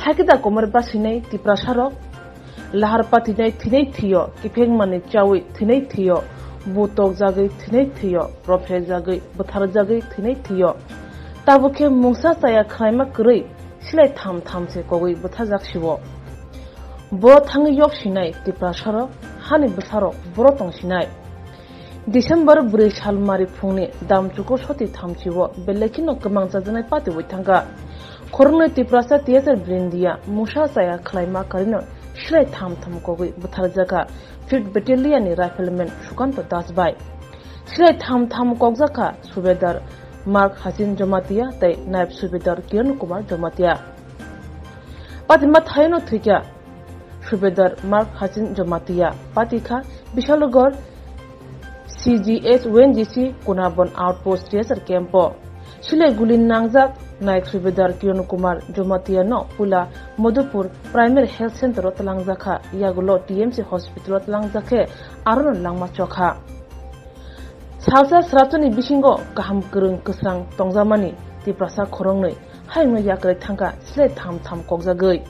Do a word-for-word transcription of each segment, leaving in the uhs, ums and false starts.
Hakhe da komor basinai Tiprasarok lahar patinai thinai thwio, kiphengmani chawi thinai thwio, bu tokjagwi thinai thwio, rophejagwi, bwtharjagwi thinai thwio. Tabuk khe mungsa chaya khwlaima kwrwi silai tham tham se kogwi bwtharjak sio. Bo thangwi yok sinai Tiprasarok hani bwsarok boro tong sinai. December bwrwi sal mari phungni damchuko soti thamchi o belai kheno kwmang chajaknai patiwi thangkha. Khoroknwi Tiprasa T S R Brindia mungsa chaya khwlaima karino silai tham tham kogwi bwtharjakha fifth Battalion ni Rifleman Sukanto Das bai. Silai tham tham kokjakha Subedar Mark Hasin Jomatia tei Naib Subedar Kiran Kumar Jomatia. Patima thaino thwikha Subedar Mark Hasin Jomatia, patikha Bishalugor C G S O N G C Kunabon Outpost T S R camp o. Silai guli nangjak Naik Subedar Kiran Kumar Jomatia no puila Madhupur Primary Health Center o twlangjakha, yagulo T M C Hospital o twlangjak khe arono langma chokha. Salsa srapchani bisingo kaham kwrwng kwsrang tongjakmani Tiprasa khoroknwi hayungno yakrwi thangkha silai tham tham kokjagwi.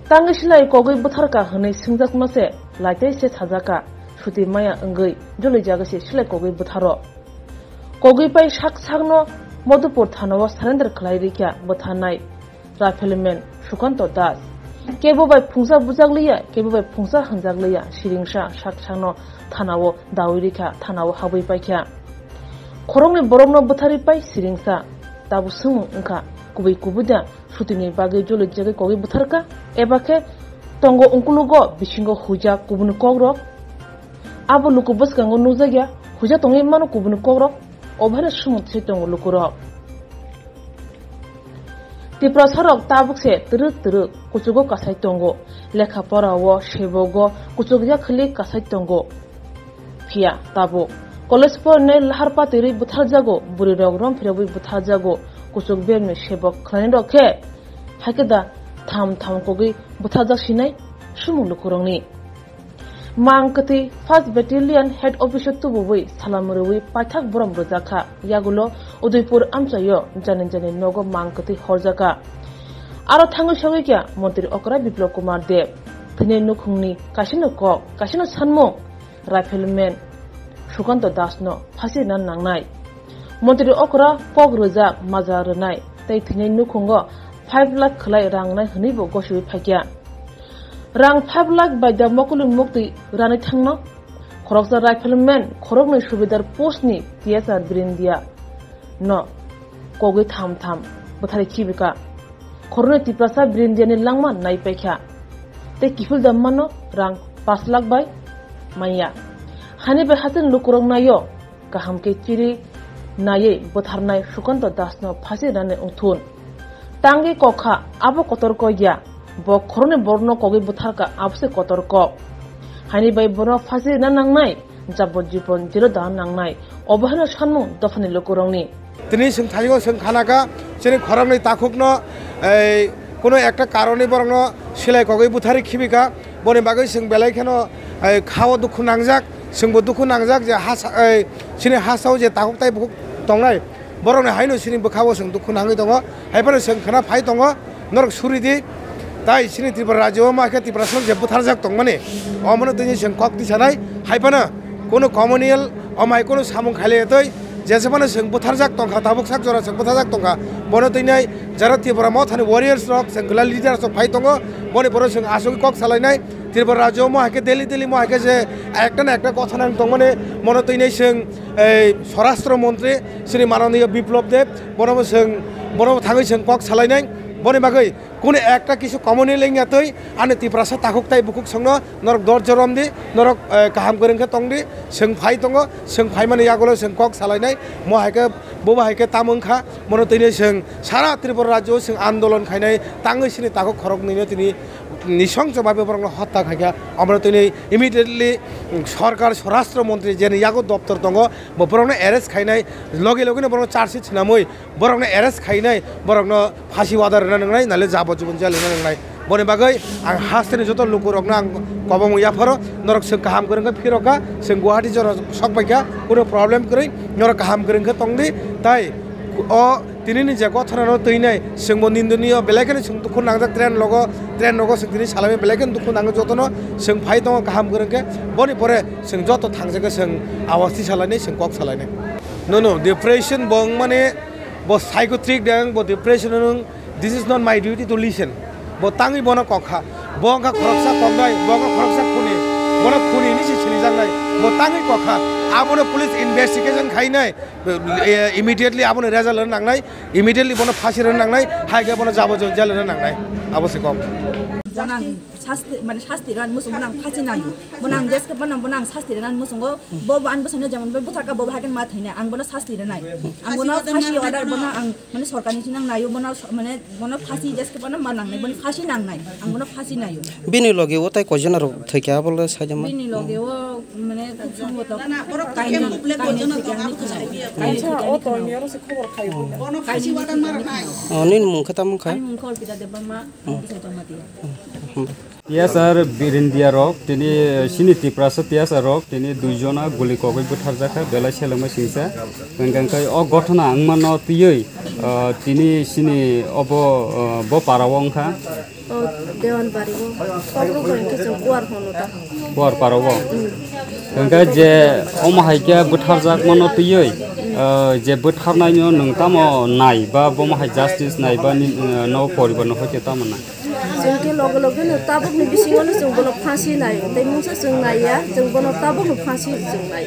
Tangwi silai kogwi bwtharkha hwnwi swngjakma se laitai se sajakha, suti maya wngwi jolijagwi se silai kogwi bwtharo. Kogwi pai sak sakno Madhupur thanao surrender khlai rikha bwtharnai Rifleman Sukanto Das. Kebo bai phungsa bujakliya, kebo bai phungsa hwnjakliya, siringsa sak sakno thanao dawi rikha, thanao habwi paikha. Khoroknwi borokno bwtharwi pai siringsa, tabuk swngmung wngkha, kubui kubui da sutini bagwi jolijagwi kogwi bwtharkha, eba khe tongo ungkulugo bisingo huijak kubuni kokrok. Abo luku bwskango nukjakya, huijak tongwi mano kubuni kokrok, obo haino swngmung thwi tongo lukurok. Tiprasarok tabuk se twrwk twrwk kuchugo kasai tongo, lekha pora o, sebo go kuchukya khwlwi kasai tongo. Phiya tabuk college porinai lahar patirwi bwtharjago, bwrwirok rom phirogwi bwtharjago, kuchuk bemni sebok khwlainairok khe haikhe da tham tham kogwi bwtharjak sinai sumung lukurokni. Mang kwthwi first Battalion Head Office o tububwi salam rwui paithak borom rwjakha, yagulo Udaipur amchaio jani jani nogo mang kwthwi horjakha. Aro thangwi sogwi kha Montri okra Biplab Kumar Deb, thwinai nukhungni kaisano kok, kaisano sanmung, Rifleman Sukanto Das no phasi rwna nangnai. Montri okra kok rwjak maja rwnai tei thwinai nukhungo five lakh khwlai rang nai hwnwibo gosiwi phaikha. Rang five lakh bai da mokoli muktwi ranai thangno? Khoroksa Rifleman khoroknwi Subedar post ni T S R Brindia no kogwi tham tham bwtharwi khibika. Khoroknwi Tiprasa Brindia ni langma nai paikha. Tei kiphil da mano rang pash lakh bai manya. Hani bai hasen lukurok naio. Kaham khe chiri naiwi bwtharnai Sukanto Das no phasi rani wngthun. Tangwi kokha abo kotor kok ya, bo khoroknwi borokno kogwi bwtharkha abo se kotor kok. Haini bai bono phasi rina nangnai, jabon jibon jero da nangnai, obo haino sanmung dophani lukurokni. Tini chwng thaio chwng khanakha, chini khoroknwi takhukno, ei, kuno ekta karoni borokno silai kogwi bwtharwi khibika. Boni bagwi chwng belai kheno, ei, khao dukhu nangjak, chwngbo dukhu nangjak je ha sa-, ei, chini ha sao je takhuk tai bukhuk tongnai, borokni haino chini bwkhao chwng dukhu nangwi tongo. Hai phano chwng khna phai tongo, norok suri di. Tai chini Tripura rajyo o ma khe Tiprasarok je bwtharjak tongmani, omono tini chwng kok tisanai. Hai phano kuno communal, omo hai kuno samung khailai twi, jesa phano chwng bwtharjak tongkha, tabuk sak jora chwng bwtharjak tongkha. Bono tini jara Tripura Mothani warriors rok, chwng kwlai leaders rok phai tongo, boni borok chwng asugwi kok salainai. Tripura rajyo mo hai khe daily daily mo hai khe je ekta na ekta kotha nang tongmani, mono twi nei chwng ei Swarashtra Montri Shri Mananiya Biplab Deb, bono bo chwng, bono bo thangwi chwng kok salainai. Boni bagwi kunu ekta kisu communal wngya twi ani Tiprasa takhuk tai bukhuk songno norok dorjo rom di, norok, eh, kaham kwrwng khe tong di, chwng phai tongo, chwng phaimani yagulo chwng kok salainai. Mo hai khe, bo bo hai khe tamo wngkha, mono twi nei chwng sara Tripura rajyo o chwng andolon khainai, tangwi chini takhuk khoroknwino tini nisongcho babe borokno hotta khaikha. Omono tini immediately, mm, sorkar Swarashtra Montri jeni yago doptor tongo, bo borokno arrest khainai, loge loge no borokno charge sheet swnamwi borokno arrest khainai, borokno phasi wada rwna nangnai, nale jabojibon jail rwna nangnai. Boni bagwi ang hasteni joto lukurokno ang kobongwi yapharo, norok chwng kaham kwrwng khe phirokha, chwng Guwahati jora sokpaikha, kuno problem kwrwi, norok kaham kwrwng khe tongdi, tai O tinini je gothorano twinai, chwngbo nindoniyo, belai kheno chwng dukhu nangjak train logo, train rogo chwng tini salaimani belai kheno dukhu nango jotono, chwng phai tongo kaham kwrwng khe, boni pore chwng joto thangjak khe chwng awas ti salainai, chwng kok salainai. No, no, depression bo wngmani bo psychotic de, bo depression wng, this is not my duty to listen. Bo tangwi bono kok kha, bo wngkha khoroksa koknai, bo wngkha khoroksa khuni, bono khuni hinwi se sinijaknai, bo tangwi kok kha, abono police investigation khainai. Eh, immediately abono result rwna nangnai, immediately bono phasi rwna nangnai, hai khe bono jabo jabo jail rwna nangnai, abo se kok. Bono ang sasti, mane sasti rwna muchung, bono ang phasi nayo, bono ang jeske bono, bono ang sasti rwna muchungo, bo, bo ani bwsano jemon bo bwthaka bo hai khe ma thainai, ang bono sasti rwnai, ang bono phasi order, bono ang mane sorkarni sinang nayo, bono so-, mane bono phasi jeske bono ma nangnai, bono phasi nangnai, ang bono phasi nayo. Bini loge o tai koijana rok thwikha abo le saida ma. Bini loge o Mane, kaini, kaini thwikhe ani thwikhe, kaini thwikhe ani thwikhe. Oh, nini mung khe tamo kha? Ani mung khe Orpita Debbarma, Bisai Jamatia. T S R Birindia rok, tini sini Tiprasa T S R rok, tini dui jona guli kogwi bwtharjakha, belai selengma singsa. Hwnkhe o gothona wngmano twiwi, ah, tini sini obo, ah, bo para o wngkha. O Dewan bari o. Kokro ko hwnkhe chwng kuar hono ta. Kuar para o. Hwnkhe je omo hai khe bwtharjak mano twiwi, eh, je bwtharnai no nwng tamo nai ba bomo hai justice nai ba ni, eh, no poribar no hoite tamo nai. Chwng khe loge loge no tabuk ni bisingo no chwng bono phasi nai. Tei mungsa chwng nai ya, chwng bono tabuk no phasi chwng nai.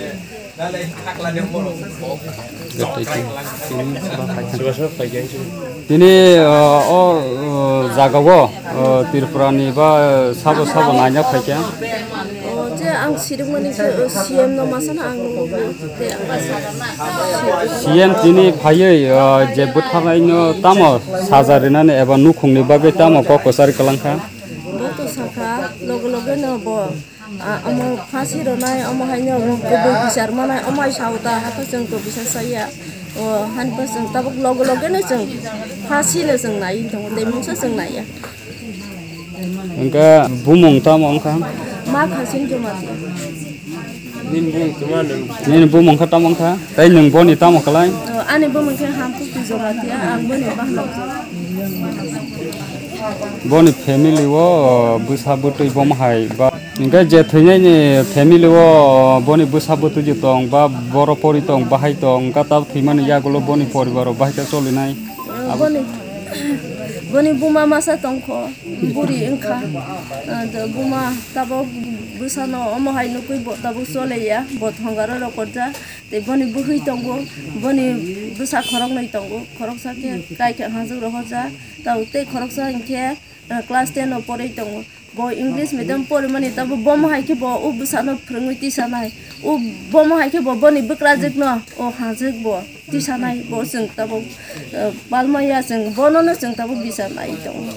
Tini, uh, o, uh, jagao, uh, Tripura ni ba, uh, sabo sabo naina phaikha. O, je ang sirikmani khe, uh, C M no masana ang nukgo, tei ang C M tini phaiwi, uh, je bwtharnaino tamo saja rinani eba nukhungni bagwi tamo kok kwchari kwlangkha. Bo to sakha, loge loge no bo. Ah, omo phasi rwnai, omo haino omo kwbwi bichar manai, omo hai sao ta, hato chwng to bichar saya. O, haino chwng tabuk loge loge no chwng phasi no chwng nai tongo, tei mungsa chwng nai ya. Hwnkhe bumung tamo wngkha? Ma Khasin Jamatia. Nini bumung tamo wngkha? Tei nwng boni tamo kwlai? O, ani bumung khe Hamkukti Jamatia, ang boni bahno. Boni family o, o, bwsa bwtwi bomo hai ba? Hwnkhe je thwinaini family o boni bwsa bwtwi tong ba borok pori tong bahai tong, hwnkhe tabuk thwimani yagulo boni poribar rok bahai khe cholinai? Boni, boni buma masa tongkho, buri wngkha. Ah, buma tabuk bwsano omo hai nukwi bo tabuk choleya, bo thongaro rw korja. Tei boni bwhwi tongo, boni bwsa khoroknwi tongo, khoroksa khe kaikha hajwk rohorjak, tei khoroksa hinkhe, ah, class ten o porwi tongo. Bo English medium porimani, tabo bomo hai khe bo o bwsano phwrwngwi tisanai. O bomo hai khe bo boni bwkrajwkno o hajwk bo tisanai. Bo chwng tabo, eh, palmaya chwng bonono chwng tabo bichar nai tongo.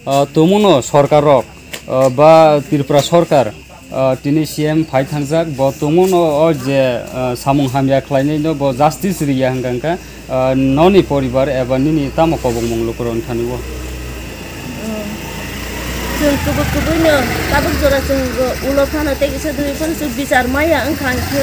Ah, tumuno sorkar rok, ah, ba Tripura sorkar, ah, tini C M phai thangjak, bo tongmungno o je, ah, samung hamya khlainaino bo justice riya hwnkha hwnkha, ah, noni poribar eba nini tamo kobongmung lukurokni thani o? Chwng kubui kubui no tabuk jora chwng ulo phano tei kisa dui phano chwng bichar maya wngkha hwnkhe,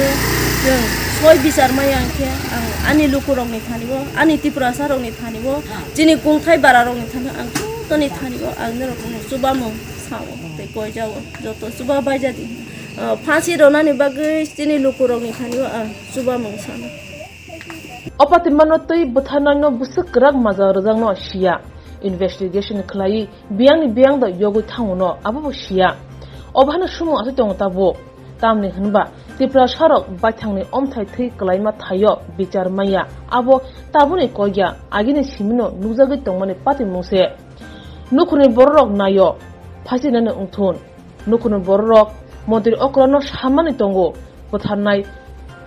chwng soi bichar maya hwnkhe ang ani lukurokni thani o, ani Tiprasa rokni thani o, chini kungthai bara rokni thani o, ang jotoni thani o ang norokno chubamung sao tei koijao, joto chuba baijadi. Ah, phasi rwnani bagwi chini lukurokni thani o ang chubamung sano. O patimano twi bwtharnaino bwswk kwrak majra rwjakno siya, investigation khlaiwi biyangni biyang da yogwi thangono abobo siya. Obo haino sumung achai tongo tabuk. Tamni hwnba Tiprasarok baithangni omthai thwi kwlaima thaio bichar maya, abo tabukni kokya agini simino nukjagwi tongmani patimungse. Nukhungni bororok naio, phasinani wngthun. Nukhungni bororok montri okrano sammani tongo, bwtharnai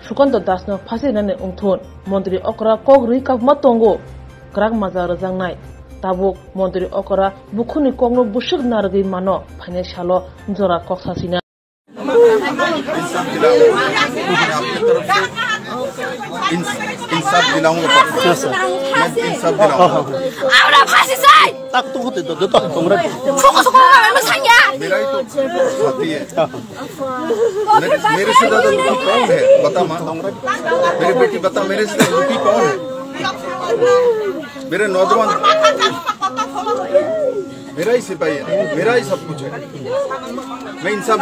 Sukanta Dasno phasinani wngthun. Montri okra kok rwi kabuma tongo, kwrak majra rwjaknai. Tabuk montri okra bukhukni kokno bwswk narwgwi mano, phainai salo jora kok sasina. इंसाफ दिलाऊंगा। मैं इंसाफ दिलाऊंगा। আমরা ফাঁসি চাই। Tak tu hote do do do. Soko soko kami masanya. मेरा ही तो साथी है। मेरे, मेरे से ज्यादा दुखी कौन है, बता माँ। मेरी बेटी, बता, मेरे से ज्यादा दुखी कौन है? मेरे नौजवान, मेरा ही सिपाही है, मेरा ही सब कुछ है। मैं इंसाफ